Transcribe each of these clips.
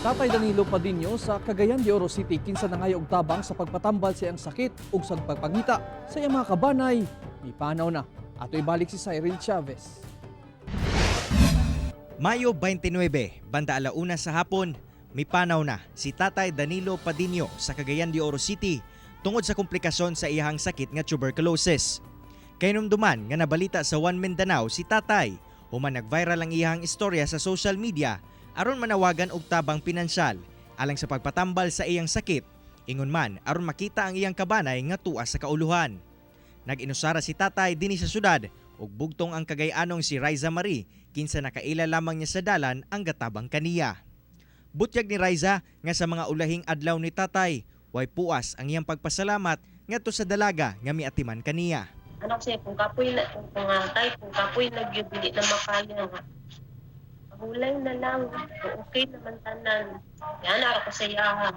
Tatay Danilo Padinio sa Cagayan de Oro City, kinsa nangayo og tabang sa pagpatambal sa iyang sakit ug sa pagpangita sa iyang mga kabanay, mipanaw na. Ato ibalik si Cyril Chavez. Mayo 29, banda alauna sa hapon, mipanaw na si Tatay Danilo Padinio sa Cagayan de Oro City tungod sa komplikasyon sa iyahang sakit nga tuberculosis. Kahinumduman nga nabalita sa One Mindanao si Tatay, human nag-viral ang iyahang istorya sa social media aron manawagan og tabang pinansyal alang sa pagpatambal sa iyang sakit, ingon man aron makita ang iyang kabanay nga tuwa sa kauluhan. Nag-inusara si Tatay dinhi sa syudad ug bugtong ang Cagayanong si Riza Marie, kinsa nakaila lamang niya sa dalan ang gatabang kaniya. Butyag ni Riza nga sa mga ulahing adlaw ni Tatay, way puas ang iyang pagpasalamat ngadto sa dalaga nga miatiman kaniya. Anak siya, kung kapoy na, kung nga tay, kung kapoy na gyud, dili na makaya nga. Hulay na lang, kung okay naman tanan. Yan, ara ko sa iya.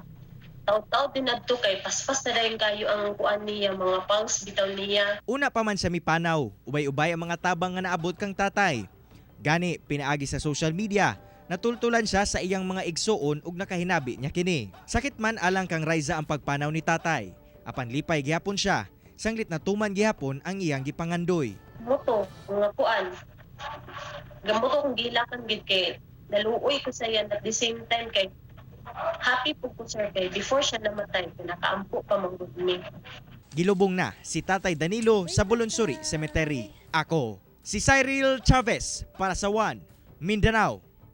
Taw-taw din adto kay paspas na dayon kayo ang kuan niya, mga pulse bitaw niya. Una pa man siya mipanaw, ubay-ubay ang mga tabang nga naabot kang Tatay. Gani, pinaagi sa social media, natultulan siya sa iyang mga igsuon ug nakahinabi niya kini. Sakit man alang kang Riza ang pagpanaw ni Tatay. Apan lipay gihapon siya, sanglit natuman gihapon ang iyang gipangandoy. Moto, mga kuan. Gamoto kong gilakan gid kay naluoy ko sa iyan at the same time kay happy po ko, sir, kay before siya namatay, nakaampo pa man gud mi. Gilubong na si Tatay Danilo sa Bulunsuri Cemetery. Ako, si Cyril Chavez para sa One Mindanao.